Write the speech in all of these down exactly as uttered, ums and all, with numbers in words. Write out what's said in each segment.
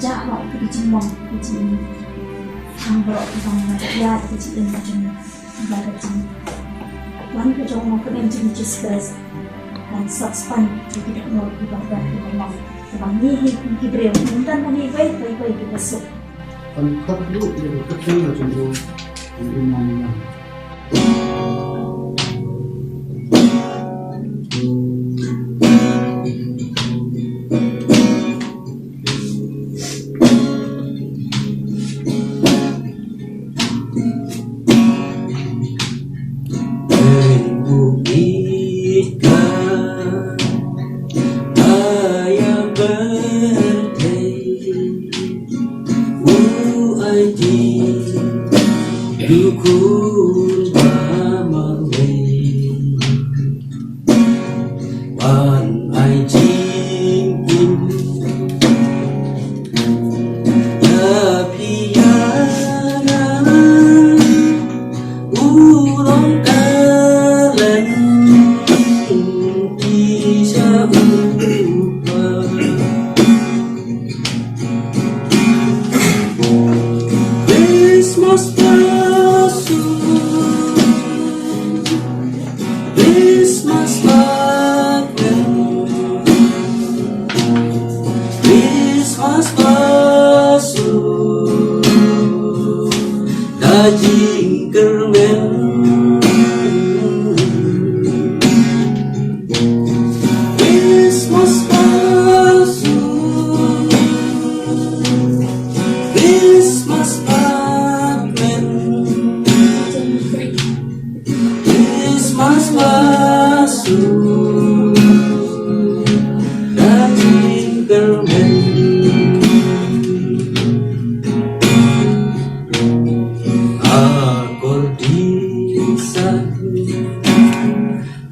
Jah noh ka jingmong, ka jingim. Ang bro ka bang na ka jingim ka jingim. Ba ka jingwan ka jong u Nongpynim jong ngi Jisu Khrist. Ban sah span ki dohnud ki bambat ki bamong. Ka bang ngi hi ki briew. Mynta ngi wei wei wei ki basuk. Ban khot ruh ïa ka kyrteng ka jong u. Ïa u Immanuel. Wan ai jingim ïa phi ïa nga, u long ka leng ki sha u pa. Christmas blossom. Christmas sparkle, Christmas blossom, da jingkyrmen. Christmas blossom, Christmas sparkle, Christmas blossom, da jingkyrmen. Akor dih sah,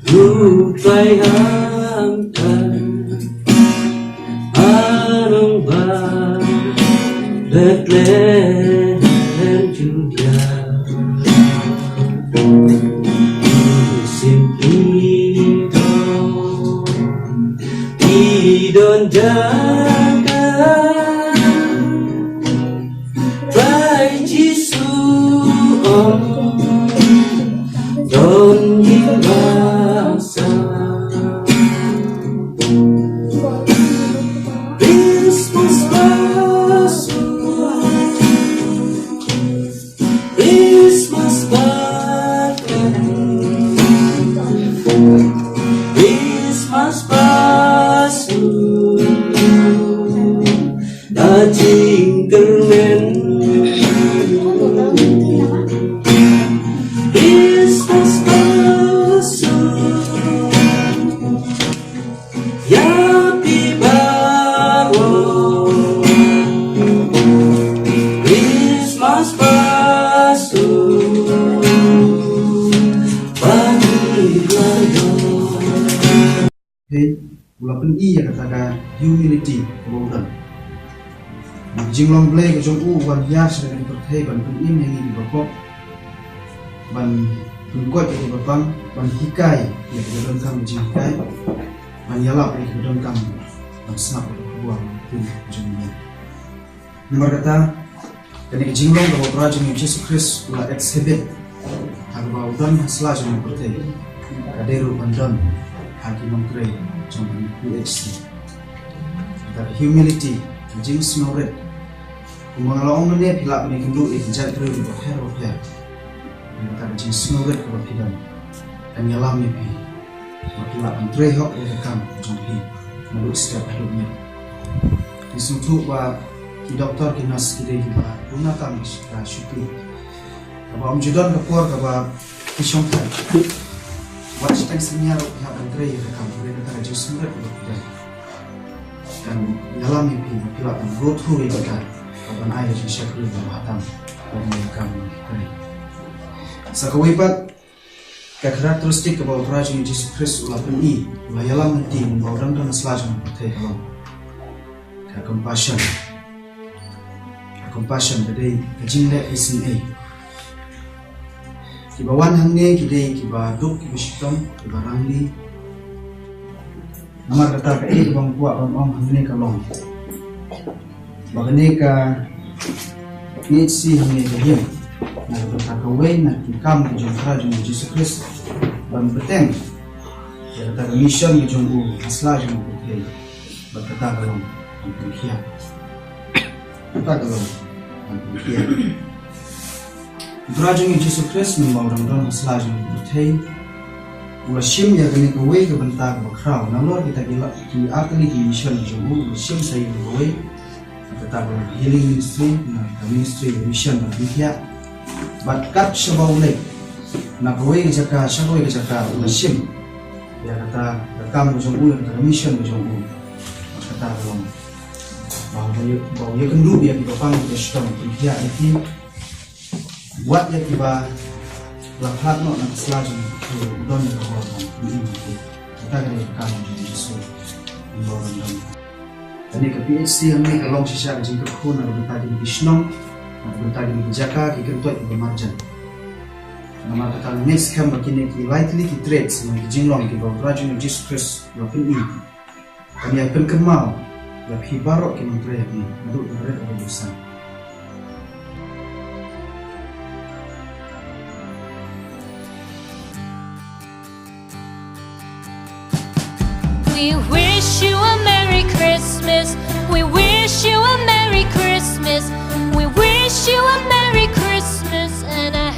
ruh trai hangta. Arong ba Bethlehem Judia. Simply don, ki don jaka Trai Jisu ong don jingmasa. Christmas blossom, Christmas blossom, Christmas blossom. Da jingkyrmen. Christmas blossom. Ïa phi baroh. Christmas blossom. Ba ngi la ïoh. Hei, u la pyni ïa kata ka humility kaba u don. Ka jinglong Blei ka jong u wan hiar sha kane ka pyrthei ban pynim ïa ngi kiba pop, ban pynkoit ïa kiba pang, ban hikai ïa kiba donkam ka jinghikai, ban ïalap ïa kiba donkam, ban sngap ïa ka khubor ka jong u. Namar kata, kane ka jinglong kaba u Trai jong ngi u Jisu Khrist u la exhibit ha kaba u don ha sla jong ka pyrthei, ka dei ruh ban don ha ki nongtrei jong ka P H C. Kata ka humility, ka jingsngewrit. Kumba nga la ong mynne, phi lah ban ïakynduh ïa ki jait briew kiba pher ba pher. Kata ka jingsngewrit kaba phi don kan ïalam ïa phi. Ba phi lah ban trei hok ïa ka kam jong phi naduh step haduh minit. Ngi sngewthuh ba ki doktor ki nurse ki dei kiba duna tam ka shuki. Kaba ym ju don ka por kaba ki shongthait. Wat shiteng synñia ruh phi hap ban trei ïa ka kam, hynrei kata ka jingsngewrit kaba phi don kan ïalam ïa phi ba phi lah ban go through ïa kata, ban ai ka jingshakri kaba khatduh ban ïa ka kam. Sa kawei pat, ka characteristic kaba u Trai jong ngi Jisu Khrist u la pyni, u la ïalam lynti mynba u dang don ha sla jong ka pyrthei ka long ka compassion. Ka compassion ka dei ka jingleh isynei. Kiba wan hangne ki dei kiba duk, kiba shitom, kiba rangli. Namar kata, kaei kaba nga kwah ban ong hangne ka long ba kane ka P H C hangne ka ïeng na ka bynta kawei na ki kam ki jong u Trai jong ngi Jisu Khrist, ban bteng ïa kata ka mission ka jong u ha sla jong u pyrthei. Bad kata ka long ban pynkhiah. Kata ka long ban pynkhiah. U Trai jong ngi Jisu Khrist, mynba u dang don ha sla jong u pyrthei, u la shim ïa kane kawei ka bynta kaba khraw. Nalor kita ki la, ki artylli ki mission jong u, u la shim sa ïa kawei. Kata ka long healing ministry, na ka ministry, mission ban pynkhiah. Bad kat shaba u leit na kawei ka jaka sha kawei ka jaka, u la shim ïa kata ka kam ka jong u, ïa kata ka mission ka jong u. Bad kata ka long ba u ïa, ba u ïakynduh ïa kiba pang, kiba shitom, pynkhiah ïa ki. Wat ïa kiba la phad noh na ka sla jong u, u don ïa ka bor ban pynim ïa ki. Kata ka dei ka kam jong u Jisu. Ïa u don. Kane ka P H C hangne ka long shisha ka jingkyrkhu na ka bynta kine ki shnong, na ka bynta kine ki jaka, ki kyntoit kiba marjan. Namar kata, ngi ngeit skhem ba kine ki lai tylli ki traits, na ki jinglong kiba u Trai jong ngi Jisu Khrist u la pyni, kan ïai pynkynmaw ïa phi baroh ki nongtrei hangne naduh ka rit haduh ka san. We wish you a Merry Christmas. We wish you a Merry Christmas. We wish you a Merry Christmas and a